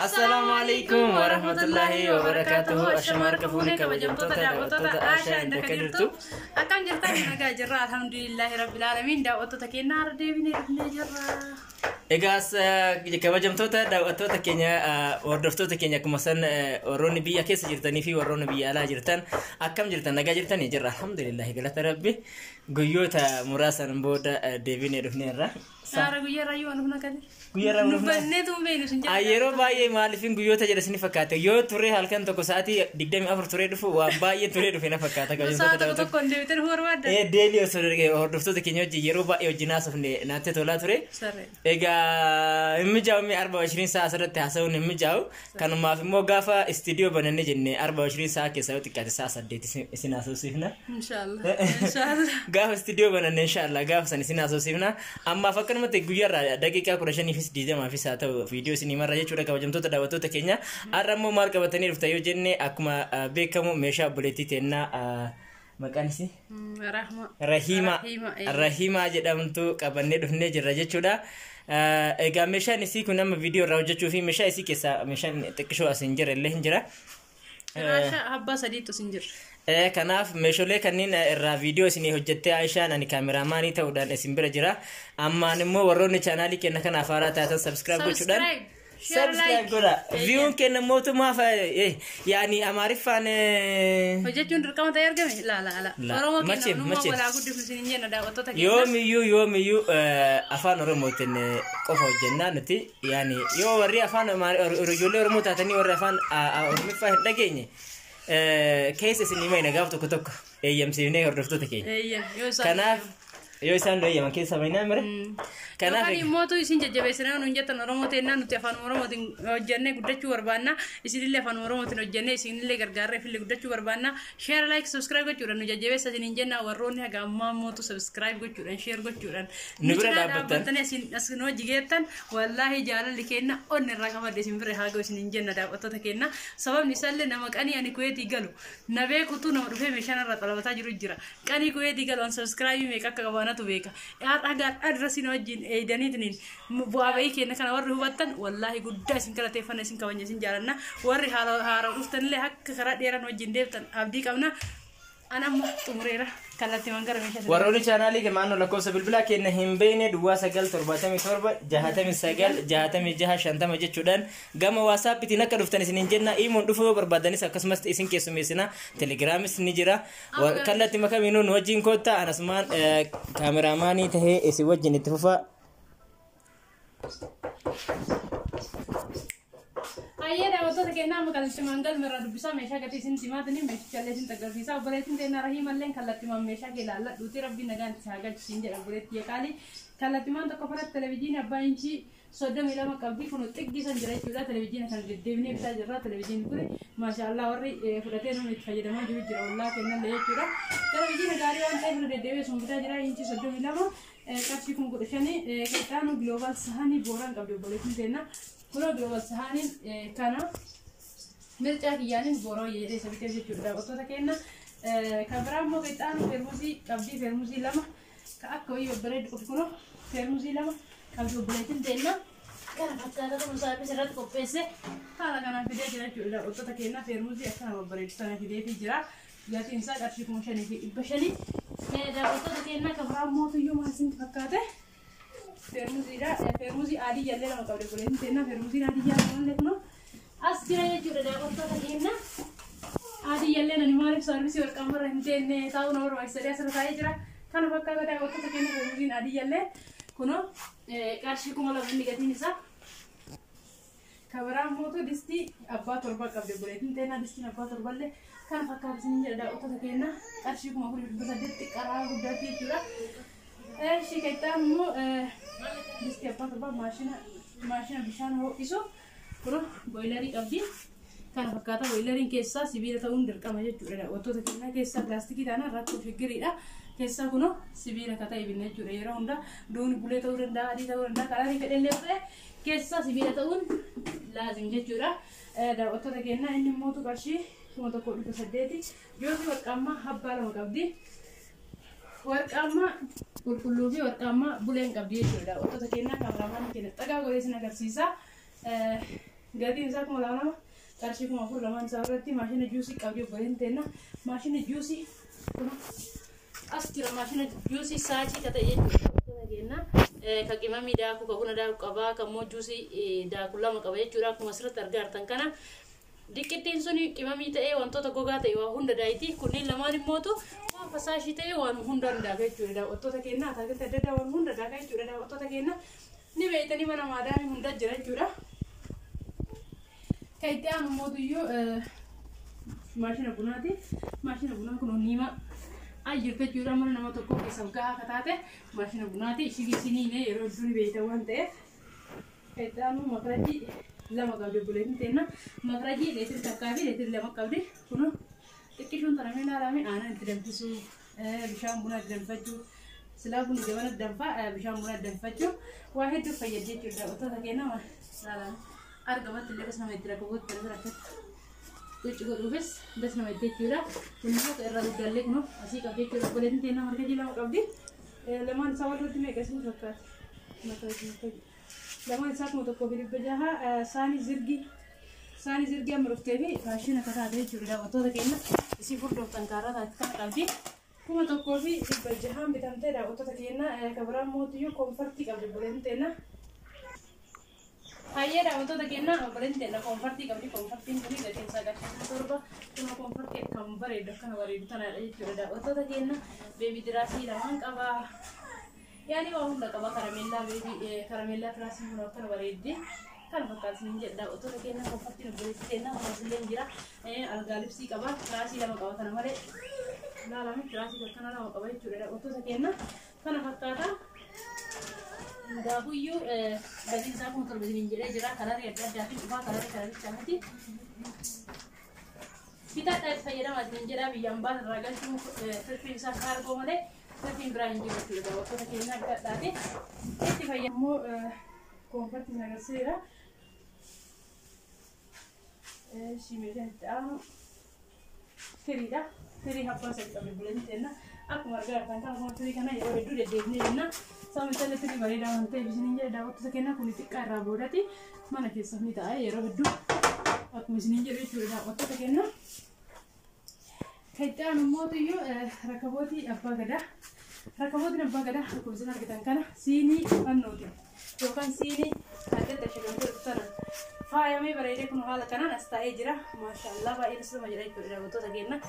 Assalaamu alaikum warahmatullahi wabarakatuhu. Ashama harka fuunee kabajamtoota daawwattoota Aashaa inda kan jirtu. Akkam jirtan? Nagaa jirra, alhamdulillahi rabbil aalamiin. Daawwattoota keenya, har'a deebinee dhufnee jirra. Egaa kabajamtoota daawwattoota keenya, hordoftoota keenya, akkuma san warroonni biyya keessa jirtanii fi warroonni biyya alaa jirtan, akkam jirtan? Nagaa jirtanii? Jirra, alhamdulillahi, galata rabbi. Guyyoota muraasan booda deebinee dhufneerra. Saara guyyaa irraa yoo dhufna kan. Guyyaa irraa dhufna. Dubbannee tuun beeknu sun Ah, yeroo baay'ee maaliifin guyyoota jedha isin fakkaate? Yoo turee halkan tokko sa'aatii 24 turee dhufu, waan baay'ee turee dhufe na fakkaata, Sa'a kabajamtoota tokko daawwattoota. tokkoon deebitee dhufuu barbaadda. Deelii osoo hordoftoota keenya wajjin yeroo baay'ee wajjin haasofne naatti tolaa ture. Saree. Egaa hin mijaa'u, mi 24 sa'a asirratti haasa'uun hin mijaa'u. Kanumaaf immoo gaafa istiidiyoo bananne jenne 24 sa'a keessaa yoo xiqqaate sa'a 8 isin haasofsiifna. Inshaallah. Inshaallah. Gaafa istiidiyoo bananne, inshaallah, gaafa san isin haasofsiifna. Ammaaf akkanumatti guyyaarraa daqiiqaa 15fis 20fis haa ta'u viidiyoo isinii marra jechuudha, kabajamtoota daawwattoota keenya. Har'a immoo maal qabatanii dhufta yoo jenne, akkuma beekamu meeshaa obboleettii teennaa, maqaan isii? Rahma. Rahiima. Rahiima. Rahiimaa jedhamtu qabannee dhufnee jirra jechuudha. Egaa meeshaan isii kun amma viidiyoo irraa hojjechuu fi meeshaa isii keessaa meeshaan xiqqishoo as hin jirre illee hin jira. Firaasha abbaa sadiitu sin jirra. Kanaaf meeshaalee kanneen irraa viidiyoo isinii hojjettee Aishaan, ani kaameraamaanii ta'uudhaan isin bira jira. Ammaan immoo warroonni chaanaalii keenya kanaaf haaraa taatan subscribe gochuudhaan Subscribe. Share, subscribe like. godha. Viyuun keenya mootummaaf yaani Amaariffaan Hojjechuun dirqama ta'ee argame? Laa laa laa. La. Oromoo Macheem, keenya nummaa macheem. walaa guddifnu isin hin jenna, daawwattoota keenya. Yoomiyyuu afaan Oromootiin qofa hojjennaa nuti. Yaani yoo warri afaan ijoollee Oromoo taatanii warri afaan Oromiffaa hin dhageenye, keessa isin himayna gaaf tokko tokko eeyyamsiifnee hordoftoota keenya. Eeyyan yoo isaan. Kanaaf yoo isaan nu eeyyaman keessa baynaa mire. Kanaaf Yookaan immoo isin jajjabeessinaa nuun jettan, Oromoo teennaa nuti afaan Oromootiin hojjennee guddachuu barbaanna. Isinillee afaan Oromootiin hojjennee isinillee gargaarree ifillee guddachuu barbaanna. Share, like, subscribe gochuudhaan nu jajjabeessa isiniin jenna. Warroonni haga ammaa mootu subscribe gochuudhaan, share gochuudhaan nu bira cinaa dhaabbattan. Dhaabbattanii asin as nu hojii geettan, wallaahi jaalalli kenna onni irraa qabadde isin bira haa ga'u isiniin jenna, daawwattoota kenna. Sababni isaallee nama qanii ani Kuweetii galu na beekutu nama dhufee meeshaan irraa xalabataa jiru jira. Qanii Kuweetii galu an subscribe meeqa akka qabaanatu beeka. Har'a gaadhaa dura isin wajjin eeydaniitiin bu'aa ba'ii kenna kana warri hubattan, wallaahi guddaa isin galateeffanna, isin kabajna, isin jaalanna. Warri haara dhuftanillee akka karaa dheeran wajjin deemtan abdii qabna. An amma xumureera, kallattiiwwan gara meeshaa sana. Warroonni chaanaalii maannoo lakkoofsa bilbilaa keenya hin beekne, 0977 69 66 50 jechuudhaan gama waasaappiitiin akka dhuftan isiniin jenna. Iimoon dhufuu yoo barbaadanis akkasumas isin keessummeessina. Telegiraamis ni jira. Kallattii makamiinuu nu wajjin koottaa. Anasumaan kaameraamaanii tahee isin wajjin itti fufa. Hayyee daawwattoota keenyaa, amma kallattiiwwan galma irraa dubbisaa meeshaa gatii isin timaatanii meeshichallee isin agarsiisa. Obboleettiin teennaa Rahiimalleen kallattiiwwan meeshaa kee ilaalladhuuti rabbiin nagaan itti haa galchu siin jedha, obboleettii qaalii. Kallattiiwwan tokko faratti televizyiinii abbaa inchii 32 qabdi, kun xiqqii san jira jechuudha. Televizyiina kana deddeebinee bitaa jirra. Televizyiinni kun maashaallah warri fudhatee namni itti fayyadamaa jiru jira, ollaa kennallee jechuudha. Televizyiina gaarii waan ta'eef irra deddeebi'ee sun bitaa jira. Inchii 32, qarshii 15,000. Qixxaanuu global sahanii booraan qabdi obboleettiin teennaa. Kunoo global sahaniin kana mircaa kiyyaaniin booroo jedhee isa bitee jechuudha, daawwattoota keenya. Kan biraa immoo qixxaanuu feermusii qabdii, feermusii lama ka akka wayii babbareedu qofi, kunoo feermusii lama qabdi obboleettiin teennaa. Kana fakkaata, kun saapis irratti qopheesse haala kanaan fidee jira jechuudha, daawwattoota keenya. Feermusii akkana babbareedu sana fideefii jira. Gatiin isaa qarshii 5,500. Daawwattoota keenyaa, kan biraa mootuyyuu maal isinitti fakkaate? Feermuziidha. Feermuzii adii jallee lama qabdi obboleettiin teennaa. Feermuziin adii jallee lamallee kunoo as jira jechuudha, daawwattoota keenya. Adii jallee ani maaliif saarvisii warqaamarra hin teenne taa'uu nama barbaachisa jedhee asirra taa'ee jira. Kana fakkaata, daawwattoota keenya, feermuziin adii jallee kunoo qarshii 2,000 inni gatiin isaa. Kan biraa mootu distii abbaa torba qabdi obboleettiin teennaa. Distiin abbaa torballee kana fakkaata isin jedha, daawwattoota keenya, qarshii 4,800, xiqqaraa guddaatti jechuudha. Ishii keettaan immoo distii abbaa torbaa, maashina bishaan ho'isu kun boilerii qabdi. Kana fakkaata, boileriin keessaa sibiila ta'uun dirqama jechuudha, daawwattoota keenyaa. Keessaa pilaastikii taanaan rakkoo shiggiriidha. Keessaa kunoo sibiila ka ta'e binna jechuudha. Yeroo hundaa duuni bulee ta'uu danda'a, adii ta'uu danda'a, kalarii fedhellee ta'e keessaa sibiila ta'uun laazim jechuudha. Daawwattoota keenyaa, inni immoo qarshii 1,800. Joosii warqaammaa abbaa lama qabdi. Warqaammaa qulqulluu fi warqaammaa buleen qabdi jechuudha. Daawwattoota keenyaa, kaameraamaanii keenya xagaa godhee isin agarsiisa. Gatiin isaa 2000 qarshii 4000 lamaan isaa irratti maashina juusii qabdi obboleettiin teenna. Maashina juusii kun as jira, maashina juusii saachii ka ta'e jechuudha. Kenna ka qimamii daakuu, ka buna daakuu qabaa, ka immoo juusii daaku lama qaba jechuudha. Akkuma asirratti argaa jirtan kana diqqittiin sun qimamii ta'ee wantoota gogaa ta'e waa hunda daayiti. Kunneen lamaan immootu waan fasaashii ta'e waan hunda daaka jechuudha. Daawwattoota keenya, ataakiltii adda addaa waan hunda daaka jechuudha. Daawwattoota keenya, ni beeytanii mana maadaamii hunda jira jechuudha. Kan itti aanu mootuyyuu maashina bunaati. Maashina bunaa kun niima jirtu jechuudha. Mana nama tokko keessaaf gahaa akka taate maashina bunaati. Ishii isiniin yeroo hedduu ni beeytan waan ta'eef. Kan itti aanu makarajii lama qabdi obboleettiin teenna. Makarajii leetiri 1 fi leetiri 2 qabdi. Kun xiqqishuun tanamee ilaalame aannan itti danfisuu, bishaan bunaa itti danfachuu, silaa bunni jabana danfaa, bishaan bunaa itti danfachuu waa hedduu fayyaddi jechuudha. Daawwattoota keenya, ilaalame argamatti illee nama itti rakkabuutti rakkatti gochi godhuufis bas nama itti jechuudha. Kun immoo irra guddaallee kun asii qabdi jechuudha. Obboleettiin teenna makarajii lama qabdi. Lamaan isaa walirratti meeqa isin fakkaata? Makarajii lamaan isaa 1600. Saanii zirgii, saanii zirgii amma dhuftee fi faashina akka taate jechuudha. Daawwattoota keenya, isii furdooftan kaarraa taate kana qabdi. 1600n bitamtee, daawwattoota keenya. Kabiraan mootiyyuu koonfartii qabdi obboleettiin teenna. Hayyee daawwattoota keenya, obboleettiin teenna koonfartii qabdi. Koonfartiin kun gatiin isaa qarshii 7,000. Kun koonfartii akkam bareedu, akkana bareedu tanaadha jechuudha. Daawwattoota keenya, baby tiraasii lamaan qaba. Yaani waa hunda qaba. Karameellaa, baby karameellaa tiraasii kun akkana bareeddi. Kana fakkaatu hin jedha, daawwattoota keenya. Koonfartiin obboleettii teenna kunuunsillee jira. Algaa libsii qaba. Tiraasii lama qaba kana malee. Laalame, tiraasii akkana lama qaba jechuudha. Daawwattoota keenya, kana fakkaata. Gaafuyyuu gatiin isaa 7,000 isiniin jedhee jira. Kalarii adda addaatiin dhufaa, kalarii kalaricha miti. Bitaadhaa itti fayyadamaa isiniin jedha. Biyyaan baasa irraa galchuun tirfiin isaa kaargoo malee tirfiin biraa hin jiru jechuudha. Daawwattoota keenya, bitadhaati itti fayyadamu. Koonfartii sana agarsiisa. Meeshaan itti aanu tiriidha. Tirii abbaa sadi qabdi buleen teenna. Akkuma argaa jirtan kana kun tirii kana yeroo hedduu deddeebinee jenna. Sababni isaa tirii bareedaa waan ta'eef isiniin jedha, daawwattoota keenya. Kun xiqqaa irraa boodati mana keessa ni ta'a yeroo hedduu akkuma isiniin jedhu jechuudha, daawwattoota keenya. Kan itti aanu mootiyyuu rakabootii abbaa gadaa. Rakabootiin abbaa gadaa akkuma isin argitan kana siinii fannooti yookaan siinii addatti ashagamtee tana faayamee bareedee kun haala kanaan as taa'ee jira. Maashaallah, baay'ee nama jedha jechuudha, daawwattoota keenya.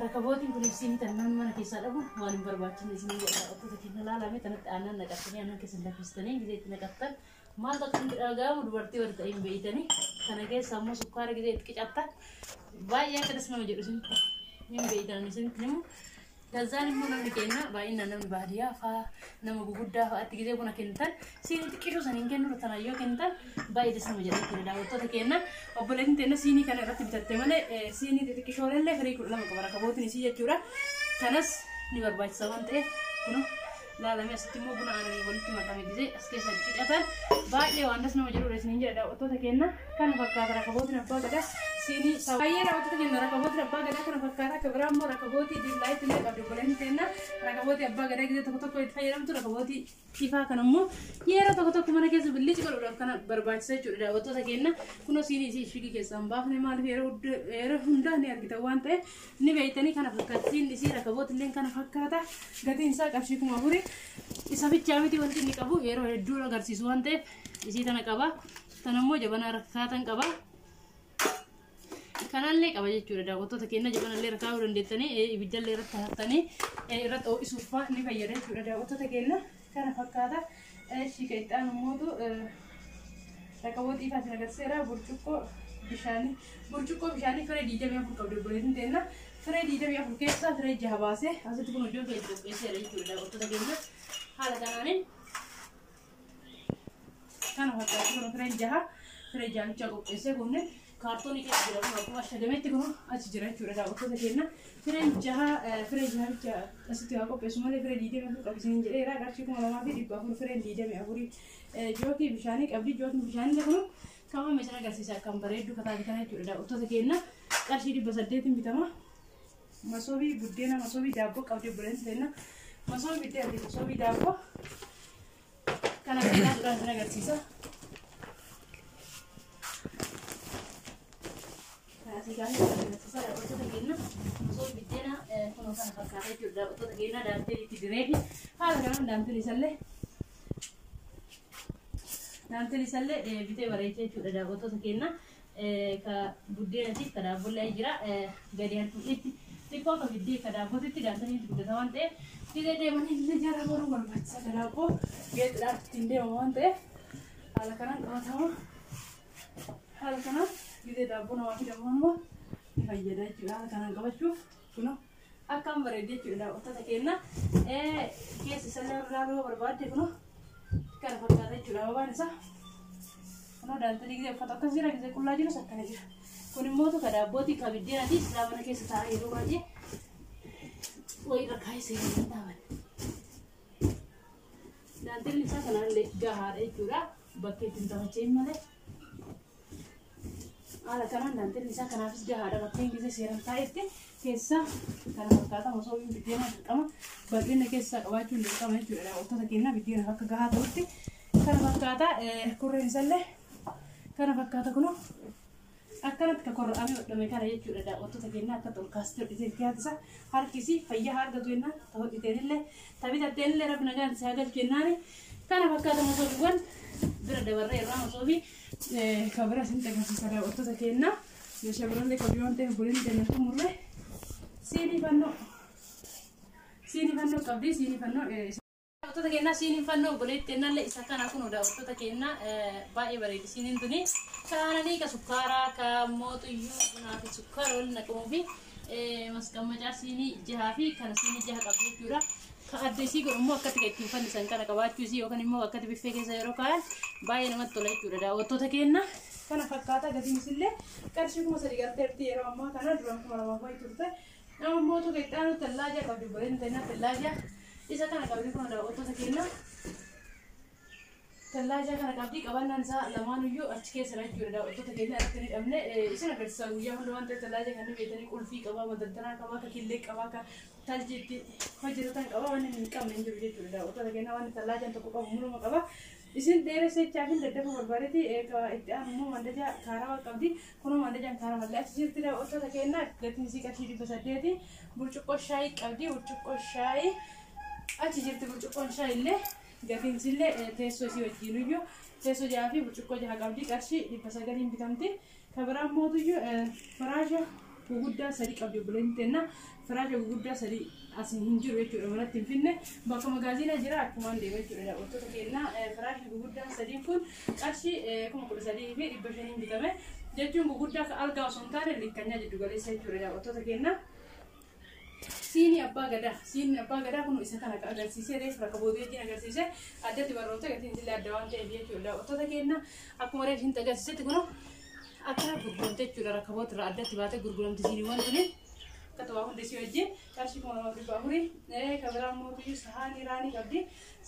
Rakabootiin kun siinii tan mana keessaa dhabu waan hin barbaachisne isin jedha, daawwattoota keenya. Laalame, tanatti aannan naqattanii, aannan keessa danfistanii gisee itti naqattan maal akka inni dhaga'amu dubartii warri ta'in beeytanii. Kana keessa ammoo sukkaara gisee itti qicattan baay'ee akka das nama jedhu isin hin beeytan isinitti himu. Gazzaan immoo namni kenna baay'inaan namni baadiyyaa fa'aa nama guguddaa fa'aatti gisee buna kennitan siinii xiqqishuu saniin kennu tana yoo kennitan baay'ee das nama jedha jechuudha, daawwattoota keenya. Obboleettiin teenya siinii kana irratti bitatte malee siinii xixiqqishoollee firii 12 qaba rakabootiin isii jechuudha. Kanas ni barbaachisa waan ta'eef kun laalame. Asitti immoo buna aananii walitti makame gisee as keessa qicatan baay'ee waan das nama jedhudha isiniin jedha, daawwattoota keenya. Kana fakkaata rakabootiin abbaa gadaa siinii. Baay'ee daawwattoota keenya, rakabootiin abbaa gadaa kana fakkaata. Akka biraa immoo rakabootii diimlaayitti illee qabdi obboleettiin teenya. Rakabootii abbaa gadaa gisee tokko tokko itti fayyadamtu, rakabootii ifaa kana immoo yeroo tokko tokko mana keessa billichi godhuudhaaf kana barbaachisa jechuudha, daawwattoota keenya. Kunoo siinii isii ishigii keessaa hin baafne, maaliif yeroo hundaa ni argitan waan ta'eef ni beeytanii. Kana fakkaata siin isii rakabootillee kana fakkaata. Gatiin isaa qarshii 4000. Isa bichaa miti, wanti inni qabu yeroo hedduu agarsiisu waan ta'eef isii tana qaba. Tana immoo jabanaa rakkaatan qaba. Kanallee qaba jechuudha, daawwattoota keenya. Jabanallee irra kaa'uu dandeettanii, ibiddallee irratti haftanii irratti ho'isuuf fa'aa ni fayyada jechuudha, daawwattoota keenya. Kana fakkaata. Shiika itti aanu mootu rakabootii ifaa isin agarsiiseera. Burcuqqoo bishaanii, burcuqqoo bishaanii firee 24 qabdi obboleettiin teenna. Firee 24 keessaa firee 6 baasee asitti kun iddoo itti qopheesseera jechuudha, daawwattoota keenya. Haala kanaaniin kana fakkaatu kun fireen 6, firee jaalichaa qopheessee kunne kaartoonii keessa jira. Kun akkuma ashagametti kun achi jira jechuudha, daawwattoota keenya. Fireen 6, firee 6 bicha asitti haa qopheessu malee firee 24 qabisiin jedheera. Qarshii 2400 fireen 24. Jookii bishaanii qabdi. Jookiin bishaanii kun kama meeshaan agarsiisa akkam bareeddu kataati kana jechuudha, daawwattoota keenya. Qarshii 800n bitama. Masoobii buddeena, masoobii daabboo qabdi obboleettiin teenna. Masoobii buddeena fi masoobii daabboo kana fakkaatuudhaan isin agarsiisa. Asii kaasee agarsiisaa daawwattoota keenya. Osoo biddeena kunoo kana fakkaata jechuudha daawwattoota keenya daanteelii itti direefi haala kanaan daanteelii isallee bitee bareechee jechuudha daawwattoota keenya. Ka buddeenatiif ka daabbollee jira gadi harkuutti xiqqoo akka biddee ka daabbootitti daanteeliin guddata waan ta'eef fidee deemanii illee jara boruu barbaachisa ka daabboo geexidhaaf ittiin deemamu waan ta'eef haala kanaan qabatama. Haala kanaan gizee daabboo namaa fidamu ammoo ni fayyada jechuudha. Haala kanaan qabachuuf kunoo akkam bareedde jechuudha daawwattoota keenya. Keessa isallee ilaaluu barbaadde kunoo kana fakkaata jechuudha ababaan isaa. Kunoo daanteelii gizee uffata akkas jira, gizee qullaa jirus akkana jira. Kun immoo ka daabbooti ka biddeenati silaa mana keessa taa'aa yeroo baay'ee wayii irra kaayee seeraan dhaaban. Daanteelli isaa kanallee gahaadha jechuudha. Bakka ittiin taphachee malee. Haala kanaan daanteelli isaa kanaafis gahaadha. Bakkeen gisee seeraan taa'etti keessa kana fakkaata osoo biddeena dirqama bal'ina keessaa qabaachuun dirqama jechuudha. Daawwattoota keenya biddeenaaf akka gahaa ta'utti kana fakkaata. Kurreen isallee kana fakkaata kunoo akkanatti ka korra'amee hodhame kana jechuudha daawwattoota keenya akka ol kaastee hodhitee dhiyaatisa harkisi fayyaa haa argatu jennaan ta hodhiteenillee ta bitatteenillee rabbi nagaan si haa galchu jennaani kana fakkaata masoobiiwwan bira dabarree irraa masoobii ka bira isin agarsiisa daawwattoota keenya meeshaa birallee qabdi waan ta'eef buleen keenya xumurre siinii fannoo qabdi siinii fannoo. Daawwattoota keenyaa siiniin fannoo obboleetti kennallee isa kana kun daawwattoota keenyaa baay'ee bareedi siiniin tuni kaananii ka sukkaaraa ka mootuyyuu bunaa fi sukkaara waliin naqamuu fi masqammacaa siinii jahaa fi kana siinii jaha qabdi jechuudha. Ka adda isii godhu immoo akkatti kan ittiin fannisan kana qabaachuu isii yookaan immoo akkatti biffee keessa yeroo kaa'an baay'ee namatti tola jechuudha daawwattoota keenya. Kana fakkaata gatiin isillee qarshii 3000 galteerti yeroo ammaa kana duraan 2000 wayi turte. Nama mootu qixxaanu tallaajaa qabdi obboleettiin teenya tallaajaa isa kana qabdi kun daawwattoota keenya. Tallaajaa kana qabdi qabannaan isaa lamaanuyyuu achi keessa jechuudha daawwattoota keenya irratti ni dhabne isin agarsiisa guyyaa hunda waan ta'eef tallaajaa kan beektanii qulfii qabaa madardaraa qabaa ka killee qabaa ka taljiitti hojjetatan qabaa waan inni hin qabne hin jiru jechuudha daawwattoota keenya waan tallaajaan tokko qabu muluma qaba. Isin dheeressechaa fi daddafa barbaadeeti itti aanu immoo mandajaa kaarawaa qabdi. Kunoo mandajaan kaarawaa achi jirti daawwattoota keenya gatiin isii qarshii 800. Burcuqqoo shaayii qabdi, burcuqqoo shaayii achi jirti. Burcuqqoon shaayii illee gatiin isillee teessoo isii wajjin iyyuu teessoo jaha fi burcuqqoo jaha qabdi qarshii 900n bitamti. Ka biraan mootuyyuu firaasha guguddaa sadi qabdi obboleettiin teenna. Firaasha guguddaa sadi as hin jiru jechuudha manatti hin finne bakka magaaziina jira akkumaan deema jechuudha daawwattoota keenya. Firaasha guguddaan sadiin kun qarshii 13,500n bitame jechuun guguddaa ka algaa osoo hin taane likkanyaa jiddu galeessa jechuudha daawwattoota keenya. Siinii abbaa gadaa, siinii abbaa gadaa kun isa kana agarsiisee reefu rakka boodee wajjin agarsiise addatti barnoota gatiin illee adda waan ta'eef jechuudha daawwattoota keenya. Akkuma reefu hin agarsiisetti kun akkana gurguramte jechuudha rakkaboota irraa addatti baatee gurguramte siiniiwwan tuni. Akka waa hundi isii wajjin qarshii 2,400. Kan biraa mootuyyuu sahaanii raanii qabdi.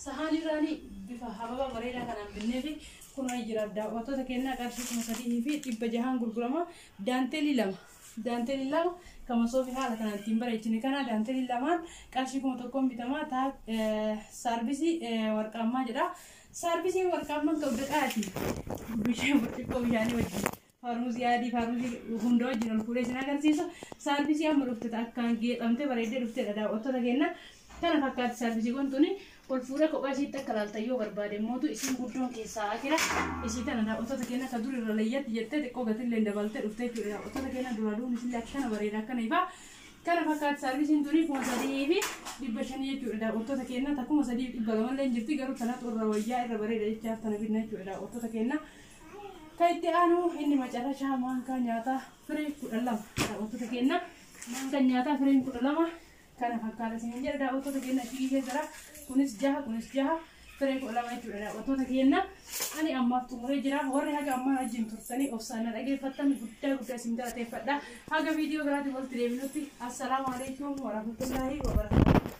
Sahaanii raanii bifa hababa bareedaa kanaan binnee fi kun jira daawwattoota keenyaa qarshii 3,600n gurgurama. Daanteelii lama. Daanteelii lama kan masoofi haala kanaan ittiin bareechine kana daanteelii lamaan qarshii 1000n bitamaa. Taa saarbisii warqaammaa jedha. Saarbisiin warqaammaan kan dhaqaati. Bishaan burcuqqoo bishaanii wajjin. Faarmusii adii faarmusii hunda wajjin ol fuudhee isin agarsiisa. Saarbisii amma dhufte akkaan geexamtee bareeddee dhuftedha daawwattoota keenya. Kana fakkaatti saarbisii tuni ol fuudhee kophaa isiitti akka laaltan yoo barbaade mootu isiin guddoon keessaa akira isii tana daawwattoota keenya akka dur irra leeyyatti jettee xiqqoo gatillee dabaltee dhuftee jechuudha daawwattoota keenya dura duun isillee akkana bareeda akkana ifaa. Kana fakkaatti saarbisiin tuni 3,500 jechuudha daawwattoota keenya. Ta 3,200llee hin jirti garuu tanatu irra wayyaa irra bareeda jechaaf tana binna jechuudha daawwattoota keenya. Kan itti aanu inni macarrashaa maankaa nyaataa firee 12 daawwattoota keenya. Maankaa nyaataa fireen 12 kana fakkaata isin jedha daawwattoota keenya ishii keessa jira. Kunis jaha, kunis jaha, firee 12 jechuudha daawwattoota keenya. Ani ammaaf xumuree jira. Warri haga ammaa wajjin turtanii obsaan na dhageeffattan guddaa guddaa isin galateeffadha. Haga viidiyoo biraatiin walitti deebinutti assalaamu alaikum warahmatullaahi wabarakaatuh.